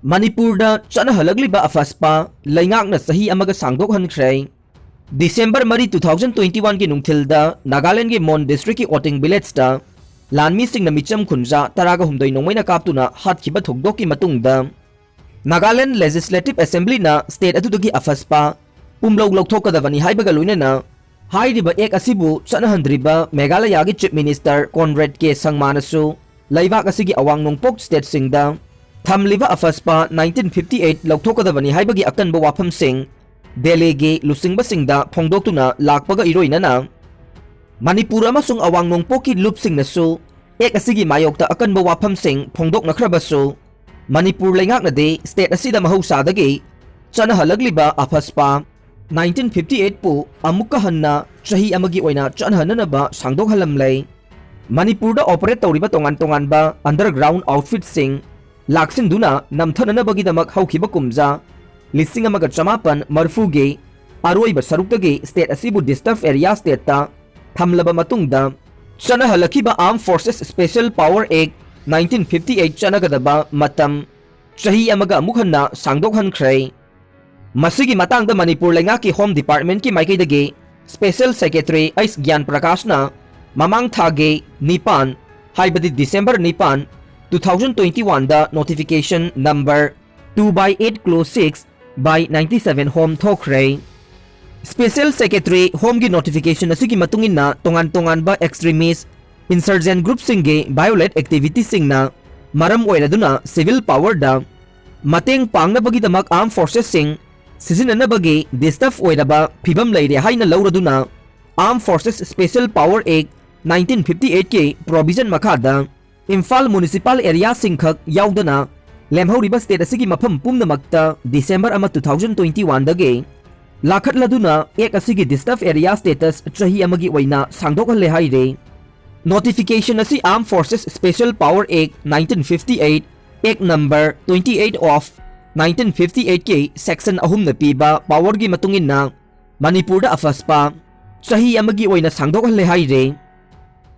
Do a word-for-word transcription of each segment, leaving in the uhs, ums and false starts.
ꯃꯅꯤꯄꯨꯔꯗ ꯆꯠꯅꯍꯜꯂꯛꯂꯤꯕ ꯑꯐꯁꯄꯥ ꯂꯩꯉꯥꯛꯅ ꯆꯍꯤ ꯑꯃꯒ ꯁꯥꯡꯗꯣꯛꯍꯟꯈ꯭ꯔꯦ꯫ ꯗꯤꯁꯦꯝꯕꯔ ꯃꯔꯤ, two thousand twenty one ꯒꯤ ꯅꯨꯡꯊꯤꯜꯗ ꯅꯥꯒꯥꯂꯦꯟꯒꯤ ꯃꯣꯟ ꯗꯤꯁꯇ꯭ꯔꯤꯛꯀꯤ ꯑꯣꯇꯤꯡ ꯚꯤꯂꯦꯖꯇ ꯂꯥꯟꯃꯤꯁꯤꯡꯅ ꯃꯤꯆꯝ ꯈꯨꯟꯖꯥ ꯇꯔꯥꯒ ꯍꯨꯝꯗꯣꯏ ꯅꯣꯡꯃꯩꯅ ꯀꯥꯞꯇꯨꯅ ꯍꯥꯠꯈꯤꯕ ꯊꯧꯗꯣꯛꯀꯤ ꯃꯇꯨꯡꯗ, ꯅꯥꯒꯥꯂꯦꯟ ꯂꯦꯖꯤꯁꯂꯦꯇꯤꯚ ꯑꯦꯁꯦꯝꯕ꯭ꯂꯤꯅ ꯁ꯭ꯇꯦꯠ ꯑꯗꯨꯗꯒꯤ ꯑꯐꯁꯄꯥ ꯄꯨꯝꯂꯧ ꯂꯧꯊꯣꯛꯀꯗꯕꯅꯤ ꯍꯥꯏꯕꯒ ꯂꯣꯏꯅꯅ, ꯍꯥꯏꯔꯤꯕ ꯑꯦꯛ ꯑꯁꯤꯕꯨ ꯆꯠꯅꯍꯟꯗ꯭ꯔꯤꯕ ꯃꯦꯘꯥꯂꯌꯥꯒꯤ ꯆꯤꯐ ꯃꯤꯅꯤꯁꯇꯔ ꯀꯣꯟꯔꯦꯗ ꯀꯦ ꯁꯪꯃꯥꯅꯁꯨ ꯂꯩꯕꯥꯛ ꯑꯁꯤꯒꯤ ꯑꯋꯥꯡ ꯅꯣꯡꯄꯣꯛ ꯁ꯭ꯇꯦꯠꯁꯤꯡꯗ ꯊꯝꯂꯤꯕ ꯑꯐꯁꯄꯥ nineteen fifty eight ꯂꯧꯊꯣꯛꯀꯗꯕꯅꯤ ꯍꯥꯏꯕꯒꯤ ꯑꯀꯟꯕ ꯋꯥꯐꯝꯁꯤꯡ ꯗꯦꯜꯂꯤꯒꯤ ꯂꯨꯆꯤꯡꯕꯁꯤꯡꯗ ꯐꯣꯡꯗꯣꯛꯇꯨꯅ ꯂꯥꯛꯄꯒ ꯏꯔꯣꯏꯅꯅ, ꯃꯅꯤꯄꯨꯔ ꯑꯃꯁꯨꯡ ꯑꯋꯥꯡ ꯅꯣꯡꯄꯣꯛꯀꯤ ꯂꯨꯞꯁꯤꯡꯅꯁꯨ ꯑꯦꯛ ꯑꯁꯤꯒꯤ ꯃꯥꯌꯣꯛꯇ ꯑꯀꯟꯕ ꯋꯥꯐꯝꯁꯤꯡ ꯐꯣꯡꯗꯣꯛꯅꯈ꯭ꯔꯕꯁꯨ, ꯃꯅꯤꯄꯨꯔ ꯂꯩꯉꯥꯛꯅꯗꯤ ꯁ꯭ꯇꯦꯠ ꯑꯁꯤꯗ ꯃꯍꯧꯁꯥꯗꯒꯤ ꯆꯠꯅꯍꯜꯂꯛꯂꯤꯕ ꯑꯐꯁꯄꯥ nineteen fifty eight ꯄꯨ ꯑꯃꯨꯛꯀ ꯍꯟꯅ ꯆꯍꯤ ꯑꯃꯒꯤ ꯑꯣꯏꯅ ꯆꯠꯅꯍꯟꯅꯅꯕ ꯁꯥꯡꯗꯣꯛꯍꯜꯂꯝꯂꯦ꯫ ꯃꯅꯤꯄꯨꯔꯗ ꯑꯣꯄꯔꯦꯠ ꯇꯧꯔꯤꯕ ꯇꯣꯉꯥꯟ ꯇꯣꯉꯥꯟꯕ ꯑꯟꯗꯔꯒ꯭ꯔꯥꯎꯟ ꯑꯥꯎꯠꯐꯤꯠꯁꯤꯡ ꯂꯥꯛꯁꯤꯟꯗꯨꯅ ꯅꯝꯊꯅꯅꯕꯒꯤꯗꯃꯛ ꯍꯧꯈꯤꯕ ꯀꯨꯝꯖꯥ ꯂꯤꯁꯤꯡ ꯑꯃꯒ ꯆꯃꯥꯄꯟ ꯃꯔꯤꯐꯨꯒꯤ ꯑꯔꯣꯏꯕ ꯁꯔꯨꯛꯇꯒꯤ ꯁ꯭ꯇꯦꯠ ꯑꯁꯤꯕꯨ ꯗꯤꯁꯇꯔꯕ ꯑꯦꯔꯤꯌꯥ ꯁ꯭ꯇꯦꯠꯇ ꯊꯝꯂꯕ ꯃꯇꯨꯡꯗ, ꯆꯠꯅꯍꯜꯂꯛꯈꯤꯕ Armed Forces Special Power Act nineteen fifty eight ꯆꯠꯅꯒꯗꯕ ꯃꯇꯝ ꯆꯍꯤ ꯑꯃꯒ ꯑꯃꯨꯛ ꯍꯟꯅ ꯁꯥꯡꯗꯣꯛꯍꯟꯈ꯭ꯔꯦ꯫ ꯃꯁꯤꯒꯤ ꯃꯇꯥꯡꯗ ꯃꯅꯤꯄꯨꯔ ꯂꯩꯉꯥꯛꯀꯤ ꯍꯣꯝ ꯗꯤꯄꯥꯔꯠꯃꯦꯟꯠꯀꯤ ꯃꯥꯏꯀꯩꯗꯒꯤ ꯁ꯭ꯄꯦꯁꯦꯜ ꯁꯦꯀ꯭ꯔꯦꯇꯔꯤ ꯑꯩꯆ ꯒ꯭ꯌꯥꯟ ꯄ꯭ꯔꯀꯥꯁꯅ ꯃꯃꯥꯡ ꯊꯥꯒꯤ ꯅꯤꯄꯥꯟ, ꯍꯥꯏꯕꯗꯤ ꯗꯤꯁꯦꯝꯕꯔ ꯅꯤꯄꯥꯟ, two thousand twenty one the notification number two by eight clause six by ninety seven home ꯊꯣꯛꯈ꯭ꯔꯦ꯫ ꯁ꯭ꯄꯦꯁꯦꯜ ꯁꯦꯀ꯭ꯔꯦꯇꯔꯤ ꯍꯣꯝꯒꯤ ꯅꯣꯇꯤꯐꯤꯀꯦꯁꯟ ꯑꯁꯤꯒꯤ ꯃꯇꯨꯡ ꯏꯟꯅ, ꯇꯣꯉꯥꯟ ꯇꯣꯉꯥꯟꯕ ꯑꯦꯛꯁꯇ꯭ꯔꯤꯃꯤꯁ, ꯏꯟꯁꯔꯖꯦꯟ ꯒ꯭ꯔꯨꯞꯁꯤꯡꯒꯤ ꯚꯥꯏꯑꯣꯂꯦꯠ ꯑꯦꯛꯇꯤꯚꯤꯇꯤꯁꯤꯡꯅ ꯃꯔꯝ ꯑꯣꯏꯔꯗꯨꯅ ꯁꯤꯚꯤꯜ ꯄꯥꯋꯔꯗ ꯃꯇꯦꯡ ꯄꯥꯡꯅꯕꯒꯤꯗꯃꯛ ꯑꯥꯔꯝ ꯐꯣꯔꯁꯦꯁꯁꯤꯡ ꯁꯤꯖꯤꯟꯅꯅꯕꯒꯤ ꯗꯤꯁꯇꯔꯕ ꯑꯣꯏꯔꯕ ꯐꯤꯚꯝ ꯂꯩꯔꯦ ꯍꯥꯏꯅ ꯂꯧꯔꯗꯨꯅ, Armed Forces Special Power Act nineteen fifty eight ꯀꯤ ꯄ꯭ꯔꯣꯚꯤꯖꯟ ꯃꯈꯥꯗ ꯏꯝꯐꯥꯜ ꯃ꯭ꯌꯨꯅꯤꯁꯤꯄꯥꯜ ꯑꯦꯔꯤꯌꯥꯁꯤꯡꯈꯛ ꯌꯥꯎꯗꯅ ꯂꯦꯝꯍꯧꯔꯤꯕ ꯁ꯭ꯇꯦꯠ ꯑꯁꯤꯒꯤ ꯃꯐꯝ ꯄꯨꯝꯅꯃꯛꯇ ꯗꯤꯁꯦꯝꯕꯔ ꯑꯃ, two thousand twenty one ꯗꯒꯤ ꯂꯥꯈꯠꯂꯗꯨꯅ ꯑꯦꯛ ꯑꯁꯤꯒꯤ ꯗꯤꯁꯇꯔꯕ ꯑꯦꯔꯤꯌꯥ ꯁ꯭ꯇꯦꯇꯁ ꯆꯍꯤ ꯑꯃꯒꯤ ꯑꯣꯏꯅ ꯁꯥꯡꯗꯣꯛꯍꯜꯂꯦ ꯍꯥꯏꯔꯦ꯫ ꯅꯣꯇꯤꯐꯤꯀꯦꯁꯟ ꯑꯁꯤ Armed Forces Special Power Act nineteen fifty eight, Act number twenty eight of nineteen fifty eight ꯀꯤ ꯁꯦꯛꯁꯟ ꯑꯍꯨꯝꯅ ꯄꯤꯕ ꯄꯥꯋꯔꯒꯤ ꯃꯇꯨꯡ ꯏꯟꯅ ꯃꯅꯤꯄꯨꯔꯗ ꯑꯐꯁꯄꯥ ꯆꯍꯤ ꯑꯃꯒꯤ ꯑꯣꯏꯅ ꯁꯥꯡꯗꯣꯛꯍꯜꯂꯦ ꯍꯥꯏꯔꯦ꯫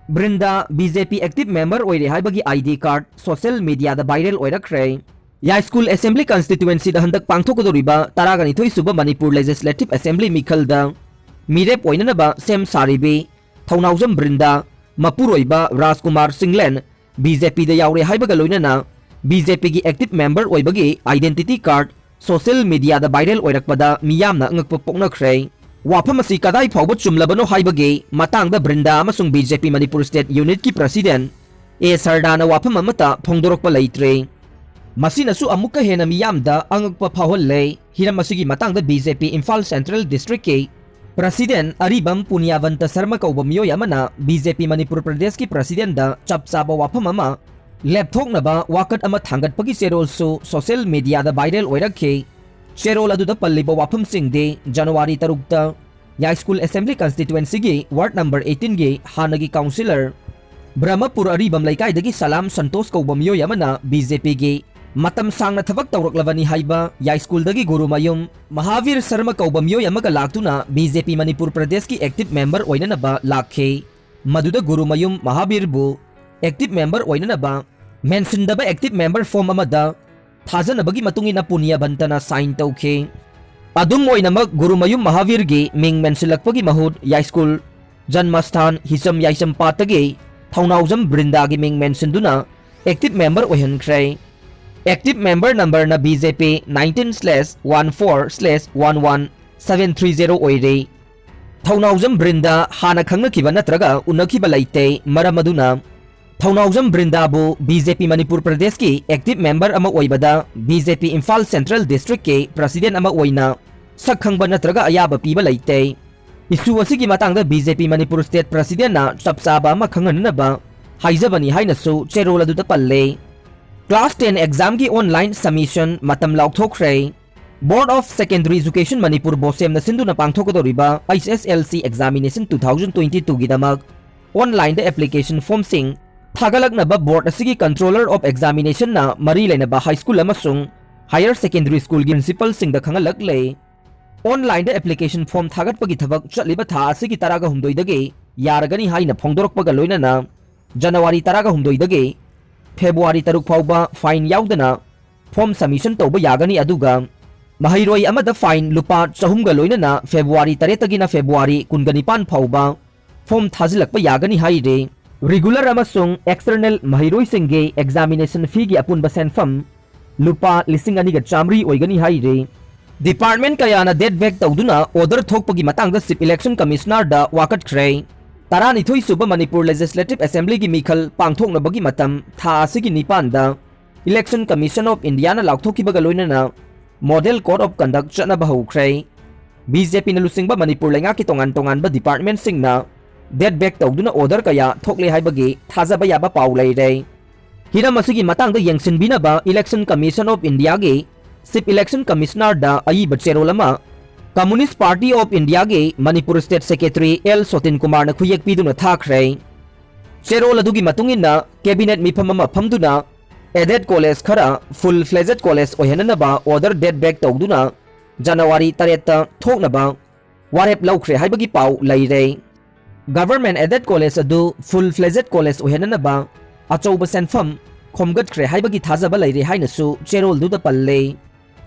Brinda B J P active member ꯑꯣꯏꯔꯦ ꯍꯥꯏꯕꯒꯤ ꯑꯥꯏ ꯗꯤ ꯀꯥꯔꯗ ꯁꯣꯁꯤꯌꯦꯜ ꯃꯤꯗꯤꯌꯥꯗ ꯚꯥꯏꯔꯦꯜ ꯑꯣꯏꯔꯛꯈ꯭ꯔꯦ꯫ ꯌꯥꯏꯁ꯭ꯀꯨꯜ Assembly Constituencyꯗ ꯍꯟꯗꯛ ꯄꯥꯡꯊꯣꯛꯀꯗꯧꯔꯤꯕ ꯇꯔꯥꯒ ꯅꯤꯊꯣꯏ ꯁꯨꯕ ꯃꯅꯤꯄꯨꯔ Legislative Assembly ꯃꯤꯈꯜꯗ ꯃꯤꯔꯦꯞ ꯑꯣꯏꯅꯅꯕ ꯁꯦꯝ ꯁꯥꯔꯤꯕꯤ ꯊꯧꯅꯥꯎꯖꯝ ꯕ꯭ꯔꯤꯟꯗꯥ, ꯃꯄꯨꯔꯣꯏꯕ ꯔꯥꯖꯀꯨꯃꯥꯔ ꯁꯤꯡꯂꯦꯟ BJPꯗ ꯌꯥꯎꯔꯦ ꯍꯥꯏꯕꯒ ꯂꯣꯏꯅꯅ BJPꯒꯤ active member ꯑꯣꯏꯕꯒꯤ identity card social mediaꯗ viral ꯑꯣꯏꯔꯛꯄꯗ ꯃꯤꯌꯥꯝꯅ ꯑꯉꯛꯄ ꯄꯣꯛꯅꯈ꯭ꯔꯦ꯫ ꯋꯥꯐꯝ ꯑꯁꯤ ꯀꯗꯥꯏ ꯐꯥꯎꯕ ꯆꯨꯝꯂꯕꯅꯣ ꯍꯥꯏꯕꯒꯤ ꯃꯇꯥꯡꯗ ꯕ꯭ꯔꯤꯟꯗꯥ ꯑꯃꯁꯨꯡ BJP ꯃꯅꯤꯄꯨꯔ State Unitꯀꯤ President ꯑꯦ ꯁꯔꯗꯥꯅ ꯋꯥꯐꯝ ꯑꯃꯠꯇ ꯐꯣꯡꯗꯣꯔꯛꯄ ꯂꯩꯇ꯭ꯔꯤ꯫ ꯃꯁꯤꯅꯁꯨ ꯑꯃꯨꯛꯀ ꯍꯦꯟꯅ ꯃꯤꯌꯥꯝꯗ ꯑꯉꯛꯄ ꯐꯥꯎꯍꯜꯂꯦ꯫ ꯍꯤꯔꯝ ꯑꯁꯤꯒꯤ ꯃꯇꯥꯡꯗ BJP ꯏꯝꯐꯥꯜ Central Districtꯀꯤ President ꯑꯔꯤꯕꯝ ꯄꯨꯅꯤꯌꯥꯕꯟꯇ ꯁꯔꯃ ꯀꯧꯕ ꯃꯤꯑꯣꯏ ꯑꯃꯅ BJP ꯃꯅꯤꯄꯨꯔ ꯄ꯭ꯔꯗꯦꯁꯀꯤ Presidentꯗ ꯆꯞ ꯆꯥꯕ ꯋꯥꯐꯝ ꯑꯃ ꯂꯦꯞꯊꯣꯛꯅꯕ ꯋꯥꯀꯠ ꯑꯃ ꯊꯥꯡꯒꯠꯄꯒꯤ ꯆꯦꯔꯣꯜꯁꯨ social mediaꯗ viral ꯑꯣꯏꯔꯛꯈꯤ꯫ ꯆꯦꯔꯣꯜ ꯑꯗꯨꯗ ꯄꯜꯂꯤꯕ ꯋꯥꯐꯝꯁꯤꯡꯗꯤ ꯖꯅꯋꯥꯔꯤ ꯇꯔꯨꯛꯇ ꯌꯥꯏꯁ꯭ꯀꯨꯜ Assembly Constituencyꯒꯤ ward number eighteenꯒꯤ ꯍꯥꯟꯅꯒꯤ councillor ꯕ꯭ꯔꯍꯃꯄꯨꯔ ꯑꯔꯤꯕꯝ ꯂꯩꯀꯥꯏꯗꯒꯤ ꯁꯂꯥꯝ ꯁꯟꯇꯣꯁ ꯀꯧꯕ ꯃꯤꯑꯣꯏ ꯑꯃꯅ BJPꯒꯤ ꯃꯇꯝ ꯁꯥꯡꯅ ꯊꯕꯛ ꯇꯧꯔꯛꯂꯕꯅꯤ ꯍꯥꯏꯕ ꯌꯥꯏꯁ꯭ꯀꯨꯜꯗꯒꯤ ꯒꯨꯔꯨꯃꯌꯨꯝ ꯃꯍꯥꯕꯤꯔ ꯁꯔꯃ ꯀꯧꯕ ꯃꯤꯑꯣꯏ ꯑꯃꯒ ꯂꯥꯛꯇꯨꯅ BJP ꯃꯅꯤꯄꯨꯔ ꯄ꯭ꯔꯗꯦꯁꯀꯤ active member ꯑꯣꯏꯅꯅꯕ ꯂꯥꯛꯈꯤ꯫ ꯃꯗꯨꯗ ꯒꯨꯔꯨꯃꯌꯨꯝ ꯃꯍꯥꯕꯤꯔꯕꯨ active member ꯑꯣꯏꯅꯅꯕ ꯃꯦꯟꯁꯤꯟꯗꯕ active member form ꯑꯃꯗ ꯊꯥꯖꯅꯕꯒꯤ ꯃꯇꯨꯡ ꯏꯟꯅ ꯄꯨꯅꯤꯌꯥꯕꯟꯇꯅ sign ꯇꯧꯈꯤ꯫ ꯑꯗꯨꯝ ꯑꯣꯏꯅꯃꯛ, ꯒꯨꯔꯨꯃꯌꯨꯝ ꯃꯍꯥꯕꯤꯔꯒꯤ ꯃꯤꯡ ꯃꯦꯟꯁꯤꯜꯂꯛꯄꯒꯤ ꯃꯍꯨꯠ ꯌꯥꯏꯁ꯭ꯀꯨꯜ, ꯖꯟꯃꯁꯊꯥꯟ, ꯍꯤꯆꯝ ꯌꯥꯏꯁꯝ ꯄꯥꯠꯇꯒꯤ ꯊꯧꯅꯥꯎꯖꯝ ꯕ꯭ꯔꯤꯟꯗꯥꯒꯤ ꯃꯤꯡ ꯃꯦꯟꯁꯤꯟꯗꯨꯅ active member ꯑꯣꯏꯍꯟꯈ꯭ꯔꯦ꯫ Active member numberꯅ BJP nineteen slash one four slash one one seven three zero ꯑꯣꯏꯔꯤ꯫ ꯊꯧꯅꯥꯎꯖꯝ ꯕ꯭ꯔꯤꯟꯗꯥ ꯍꯥꯟꯅ ꯈꯪꯅꯈꯤꯕ ꯅꯠꯇ꯭ꯔꯒ ꯎꯅꯈꯤꯕ ꯂꯩꯇꯦ꯫ ꯃꯔꯝ ꯑꯗꯨꯅ ꯊꯧꯅꯥꯎꯖꯝ ꯕ꯭ꯔꯤꯟꯗꯥꯕꯨ BJP ꯃꯅꯤꯄꯨꯔ ꯄ꯭ꯔꯗꯦꯁꯀꯤ active member ꯑꯃ ꯑꯣꯏꯕꯗ BJP ꯏꯝꯐꯥꯜ Central Districtꯀꯤ President ꯑꯃ ꯑꯣꯏꯅ ꯁꯛ ꯈꯪꯕ ꯅꯠꯇ꯭ꯔꯒ ꯑꯌꯥꯕ ꯄꯤꯕ ꯂꯩꯇꯦ꯫ Issue ꯑꯁꯤꯒꯤ ꯃꯇꯥꯡꯗ BJP ꯃꯅꯤꯄꯨꯔ State Presidentꯅ ꯆꯞ ꯆꯥꯕ ꯑꯃ ꯈꯪꯍꯟꯅꯅꯕ ꯍꯥꯏꯖꯕꯅꯤ ꯍꯥꯏꯅꯁꯨ ꯆꯦꯔꯣꯜ ꯑꯗꯨꯗ ꯄꯜꯂꯦ꯫ Class ten examꯒꯤ online submission ꯃꯇꯝ ꯂꯥꯎꯊꯣꯛꯈ꯭ꯔꯦ꯫ Board of Secondary Education Manipur, BOSEMꯅ ꯁꯤꯟꯗꯨꯅ ꯄꯥꯡꯊꯣꯛꯀꯗꯧꯔꯤꯕ HSLC examination two thousand twenty twoꯒꯤꯗꯃꯛ onlineꯗ application formꯁꯤꯡ ꯊꯥꯒꯠꯂꯛꯅꯕ board ꯑꯁꯤꯒꯤ Controller of Examinationꯅ ꯃꯔꯤ ꯂꯩꯅꯕ high school ꯑꯃꯁꯨꯡ higher secondary schoolꯒꯤ principalꯁꯤꯡꯗ ꯈꯪꯍꯜꯂꯛꯂꯦ꯫ Onlineꯗ application form ꯊꯥꯒꯠꯄꯒꯤ ꯊꯕꯛ ꯆꯠꯂꯤꯕ ꯊꯥ ꯑꯁꯤꯒꯤ ꯇꯔꯥꯒ ꯍꯨꯝꯗꯣꯏꯗꯒꯤ ꯌꯥꯔꯒꯅꯤ ꯍꯥꯏꯅ ꯐꯣꯡꯗꯣꯔꯛꯄꯒ ꯂꯣꯏꯅꯅ ꯖꯅꯋꯥꯔꯤ ꯇꯔꯥꯒ ꯍꯨꯝꯗꯣꯏꯗꯒꯤ ꯐꯦꯕ꯭ꯔꯨꯋꯥꯔꯤ ꯇꯔꯨꯛ ꯐꯥꯎꯕ fine ꯌꯥꯎꯗꯅ form submission ꯇꯧꯕ ꯌꯥꯒꯅꯤ, ꯑꯗꯨꯒ ꯃꯍꯩꯔꯣꯏ ꯑꯃꯗ fine ꯂꯨꯄꯥ ꯆꯍꯨꯝꯒ ꯂꯣꯏꯅꯅ February ꯇꯔꯦꯠꯇꯒꯤꯅ February ꯀꯨꯟꯒ ꯅꯤꯄꯥꯟ ꯐꯥꯎꯕ form ꯊꯥꯖꯤꯜꯂꯛꯄ ꯌꯥꯒꯅꯤ ꯍꯥꯏꯔꯤ꯫ Regular ꯑꯃꯁꯨꯡ external ꯃꯍꯩꯔꯣꯏꯁꯤꯡꯒꯤ examination feeꯒꯤ ꯑꯄꯨꯟꯕ ꯁꯦꯟꯐꯝ ꯂꯨꯄꯥ ꯂꯤꯁꯤꯡ ꯑꯅꯤꯒ ꯆꯥꯃꯔꯤ ꯑꯣꯏꯒꯅꯤ ꯍꯥꯏꯔꯤ꯫ Department ꯀꯌꯥꯅ date back ꯇꯧꯗꯨꯅ order ꯊꯣꯛꯄꯒꯤ ꯃꯇꯥꯡꯗ Chief Election Commissionerꯗ ꯋꯥꯀꯠꯈ꯭ꯔꯦ꯫ ꯇꯔꯥꯅꯤꯊꯣꯏ ꯁꯨꯕ ꯃꯅꯤꯄꯨꯔ Legislative Assemblyꯒꯤ ꯃꯤꯈꯜ ꯄꯥꯡꯊꯣꯛꯅꯕꯒꯤ ꯃꯇꯝ ꯊꯥ ꯑꯁꯤꯒꯤ ꯅꯤꯄꯥꯟꯗ Election Commission of Indiaꯅ ꯂꯥꯎꯊꯣꯛꯈꯤꯕꯒ ꯂꯣꯏꯅꯅ Model Code of Conduct ꯆꯠꯅꯕ ꯍꯧꯈ꯭ꯔꯦ꯫ BJPꯅ ꯂꯨꯆꯤꯡꯕ ꯃꯅꯤꯄꯨꯔ ꯂꯩꯉꯥꯛꯀꯤ ꯇꯣꯉꯥꯟ ꯇꯣꯉꯥꯟꯕ departmentꯁꯤꯡꯅ date back ꯇꯧꯗꯨꯅ order ꯀꯌꯥ ꯊꯣꯛꯂꯦ ꯍꯥꯏꯕꯒꯤ ꯊꯥꯖꯕ ꯌꯥꯕ ꯄꯥꯎ ꯂꯩꯔꯦ꯫ ꯍꯤꯔꯝ ꯑꯁꯤꯒꯤ ꯃꯇꯥꯡꯗ ꯌꯦꯡꯁꯤꯟꯕꯤꯅꯕ Election Commission of Indiaꯒꯤ Chief Election Commissionerꯗ ꯑꯏꯕ ꯆꯦꯔꯣꯜ ꯑꯃ Communist Party of Indiaꯒꯤ Manipur State Secretary L Sotin ꯀꯨꯃꯥꯔꯅ ꯈꯨꯌꯦꯛ ꯄꯤꯗꯨꯅ ꯊꯥꯈ꯭ꯔꯦ꯫ ꯆꯦꯔꯣꯜ ꯑꯗꯨꯒꯤ ꯃꯇꯨꯡ ꯏꯟꯅ, cabinet ꯃꯤꯐꯝ ꯑꯃ ꯐꯝꯗꯨꯅ aided college ꯈꯔ full fledged college ꯑꯣꯏꯍꯟꯅꯅꯕ order date back ꯇꯧꯗꯨꯅ January ꯇꯔꯦꯠꯇ ꯊꯣꯛꯅꯕ ꯋꯥꯔꯦꯞ ꯂꯧꯈ꯭ꯔꯦ ꯍꯥꯏꯕꯒꯤ ꯄꯥꯎ ꯂꯩꯔꯦ꯫ Government aided college ꯑꯗꯨ full fledged college ꯑꯣꯏꯍꯟꯅꯅꯕ ꯑꯆꯧꯕ ꯁꯦꯟꯐꯝ ꯈꯣꯝꯒꯠꯈ꯭ꯔꯦ ꯍꯥꯏꯕꯒꯤ ꯊꯥꯖꯕ ꯂꯩꯔꯦ ꯍꯥꯏꯅꯁꯨ ꯆꯦꯔꯣꯜꯗꯨꯗ ꯄꯜꯂꯦ꯫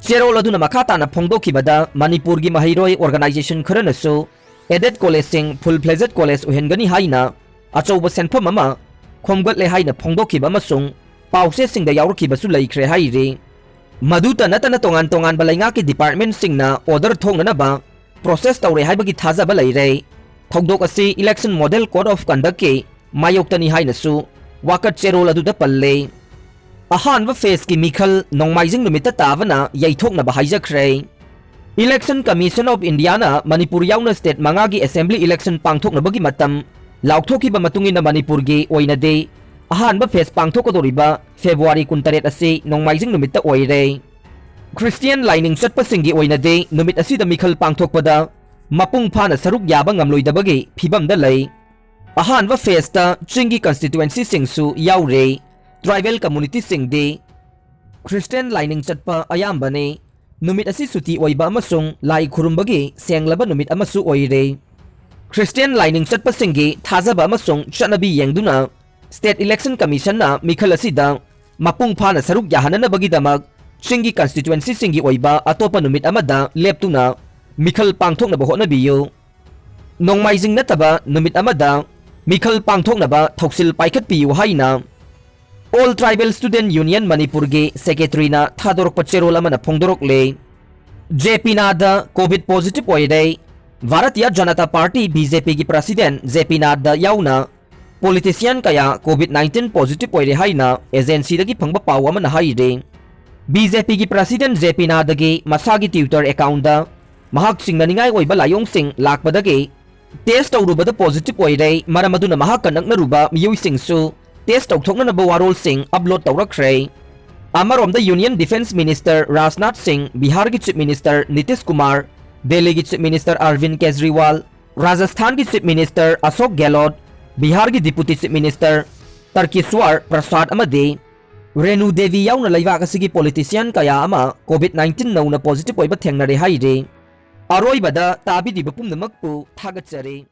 ꯆꯦꯔꯣꯜ ꯑꯗꯨꯅ ꯃꯈꯥ ꯇꯥꯅ ꯐꯣꯡꯗꯣꯛꯈꯤꯕꯗ, ꯃꯅꯤꯄꯨꯔꯒꯤ ꯃꯍꯩꯔꯣꯏ organization ꯈꯔꯅꯁꯨ aided collegeꯁꯤꯡ full fledged college ꯑꯣꯏꯍꯟꯒꯅꯤ ꯍꯥꯏꯅ ꯑꯆꯧꯕ ꯁꯦꯟꯐꯝ ꯑꯃ ꯈꯣꯝꯒꯠꯂꯦ ꯍꯥꯏꯅ ꯐꯣꯡꯗꯣꯛꯈꯤꯕ ꯑꯃꯁꯨꯡ ꯄꯥꯎꯆꯦꯁꯤꯡꯗ ꯌꯥꯎꯔꯛꯈꯤꯕꯁꯨ ꯂꯩꯈ꯭ꯔꯦ ꯍꯥꯏꯔꯤ꯫ ꯃꯗꯨꯇ ꯅꯠꯇꯅ, ꯇꯣꯉꯥꯟ ꯇꯣꯉꯥꯟꯕ ꯂꯩꯉꯥꯛꯀꯤ departmentꯁꯤꯡꯅ order ꯊꯣꯛꯅꯅꯕ process ꯇꯧꯔꯦ ꯍꯥꯏꯕꯒꯤ ꯊꯥꯖꯕ ꯂꯩꯔꯦ꯫ ꯊꯧꯗꯣꯛ ꯑꯁꯤ Election Model Code of Conductꯀꯤ ꯃꯥꯌꯣꯛꯇꯅꯤ ꯍꯥꯏꯅꯁꯨ ꯋꯥꯀꯠ ꯆꯦꯔꯣꯜ ꯑꯗꯨꯗ ꯄꯜꯂꯦ꯫ ꯑꯍꯥꯟꯕ phaseꯀꯤ ꯃꯤꯈꯜ ꯅꯣꯡꯃꯥꯏꯖꯤꯡ ꯅꯨꯃꯤꯠꯇ ꯇꯥꯕꯅ ꯌꯩꯊꯣꯛꯅꯕ ꯍꯥꯏꯖꯈ꯭ꯔꯦ꯫ Election Commission of Indiaꯅ ꯃꯅꯤꯄꯨꯔ ꯌꯥꯎꯅ state ꯃꯉꯥꯒꯤ assembly election ꯄꯥꯡꯊꯣꯛꯅꯕꯒꯤ ꯃꯇꯝ ꯂꯥꯎꯊꯣꯛꯈꯤꯕ ꯃꯇꯨꯡ ꯏꯟꯅ, ꯃꯅꯤꯄꯨꯔꯒꯤ ꯑꯣꯏꯅꯗꯤ ꯑꯍꯥꯟꯕ phase ꯄꯥꯡꯊꯣꯛꯀꯗꯧꯔꯤꯕ February ꯀꯨꯟꯇꯔꯦꯠ ꯑꯁꯤ ꯅꯣꯡꯃꯥꯏꯖꯤꯡ ꯅꯨꯃꯤꯠꯇ ꯑꯣꯏꯔꯦ꯫ Christian ꯂꯥꯏꯅꯤꯡ ꯆꯠꯄꯁꯤꯡꯒꯤ ꯑꯣꯏꯅꯗꯤ ꯅꯨꯃꯤꯠ ꯑꯁꯤꯗ ꯃꯤꯈꯜ ꯄꯥꯡꯊꯣꯛꯄꯗ ꯃꯄꯨꯡ ꯐꯥꯅ ꯁꯔꯨꯛ ꯌꯥꯕ ꯉꯝꯂꯣꯏꯗꯕꯒꯤ ꯐꯤꯕꯝꯗ ꯂꯩ꯫ ꯑꯍꯥꯟꯕ phaseꯇ ꯆꯤꯡꯒꯤ constituencyꯁꯤꯡꯁꯨ ꯌꯥꯎꯔꯦ꯫ Tribal communityꯁꯤꯡꯗꯤ Christian ꯂꯥꯏꯅꯤꯡ ꯆꯠꯄ ꯑꯌꯥꯝꯕꯅꯤ꯫ ꯅꯨꯃꯤꯠ ꯑꯁꯤ ꯁꯨꯇꯤ ꯑꯣꯏꯕ ꯑꯃꯁꯨꯡ ꯂꯥꯏ ꯈꯨꯔꯨꯝꯕꯒꯤ ꯁꯦꯡꯂꯕ ꯅꯨꯃꯤꯠ ꯑꯃꯁꯨ ꯑꯣꯏꯔꯦ꯫ Christian ꯂꯥꯏꯅꯤꯡ ꯆꯠꯄꯁꯤꯡꯒꯤ ꯊꯥꯖꯕ ꯑꯃꯁꯨꯡ ꯆꯠꯅꯕꯤ ꯌꯦꯡꯗꯨꯅ, State Election Commissionꯅ ꯃꯤꯈꯜ ꯑꯁꯤꯗ ꯃꯄꯨꯡ ꯐꯥꯅ ꯁꯔꯨꯛ ꯌꯥꯍꯟꯅꯅꯕꯒꯤꯗꯃꯛ ꯆꯤꯡꯒꯤ constituencyꯁꯤꯡꯒꯤ ꯑꯣꯏꯕ ꯑꯇꯣꯞꯄ ꯅꯨꯃꯤꯠ ꯑꯃꯗ ꯂꯦꯞꯇꯨꯅ ꯃꯤꯈꯜ ꯄꯥꯡꯊꯣꯛꯅꯕ ꯍꯣꯠꯅꯕꯤꯌꯨ꯫ ꯅꯣꯡꯃꯥꯏꯖꯤꯡ ꯅꯠꯇꯕ ꯅꯨꯃꯤꯠ ꯑꯃꯗ ꯃꯤꯈꯜ ꯄꯥꯡꯊꯣꯛꯅꯕ ꯊꯧꯁꯤꯜ ꯄꯥꯏꯈꯠꯄꯤꯌꯨ ꯍꯥꯏꯅ All Tribal Student Union ꯃꯅꯤꯄꯨꯔꯒꯤ secretaryꯅ ꯊꯥꯗꯣꯔꯛꯄ ꯆꯦꯔꯣꯜ ꯑꯃꯅ ꯐꯣꯡꯗꯣꯔꯛꯂꯦ꯫ ꯖꯦ ꯄꯤ ꯅꯥꯗ COVID positive ꯑꯣꯏꯔꯦ꯫ Bharatiya Janata party, BJPꯒꯤ president J ꯄꯤ ꯅꯥꯗ ꯌꯥꯎꯅ politician ꯀꯌꯥ COVID nineteen positive ꯑꯣꯏꯔꯦ ꯍꯥꯏꯅ agencyꯗꯒꯤ ꯐꯪꯕ ꯄꯥꯎ ꯑꯃꯅ ꯍꯥꯏꯔꯤ꯫ BJPꯒꯤ president ꯖꯦ ꯄꯤ ꯅꯥꯗꯒꯤ ꯃꯁꯥꯒꯤ Twitter accountꯇ ꯃꯍꯥꯛ ꯆꯤꯡꯅꯅꯤꯡꯉꯥꯏ ꯑꯣꯏꯕ ꯂꯥꯏꯑꯣꯡꯁꯤꯡ ꯂꯥꯛꯄꯗꯒꯤ test ꯇꯧꯔꯨꯕꯗ positive ꯑꯣꯏꯔꯦ, ꯃꯔꯝ ꯑꯗꯨꯅ ꯃꯍꯥꯛꯀ ꯅꯛꯅꯔꯨꯕ ꯃꯤꯑꯣꯏꯁꯤꯡꯁꯨ test ꯇꯧꯊꯣꯛꯅꯅꯕ ꯋꯥꯔꯣꯜꯁꯤꯡ upload ꯇꯧꯔꯛꯈ꯭ꯔꯦ꯫ ꯑꯃꯔꯣꯝꯗ Union Defence Minister ꯔꯥꯖꯅꯥꯊ ꯁꯤꯡ, ꯕꯤꯍꯥꯔꯒꯤ Chief Minister ꯅꯤꯇꯤꯁ ꯀꯨꯃꯥꯔ, ꯗꯦꯜꯂꯤꯒꯤ Chief Minister ꯑꯔꯕꯤꯟ ꯀꯦꯖꯔꯤꯋꯥꯜ, ꯔꯥꯖꯁꯊꯥꯟꯒꯤ Chief Minister ꯑꯁꯣꯛ ꯒꯦꯍꯂꯣꯠ, ꯕꯤꯍꯥꯔꯒꯤ Deputy Chief Minister ꯇꯔꯀꯤꯁ꯭ꯋꯔ ꯄ꯭ꯔꯁꯥꯗ ꯑꯃꯗꯤ ꯔꯦꯅꯨ ꯗꯦꯕꯤ ꯌꯥꯎꯅ ꯂꯩꯕꯥꯛ ꯑꯁꯤꯒꯤ politician ꯀꯌꯥ ꯑꯃ COVID nineteen ꯅꯧꯅ positive ꯑꯣꯏꯕ ꯊꯦꯡꯅꯔꯦ ꯍꯥꯏꯔꯤ꯫ ꯑꯔꯣꯏꯕꯗ ꯇꯥꯕꯤꯔꯤꯕ ꯄꯨꯝꯅꯃꯛꯄꯨ ꯊꯥꯒꯠꯆꯔꯤ꯫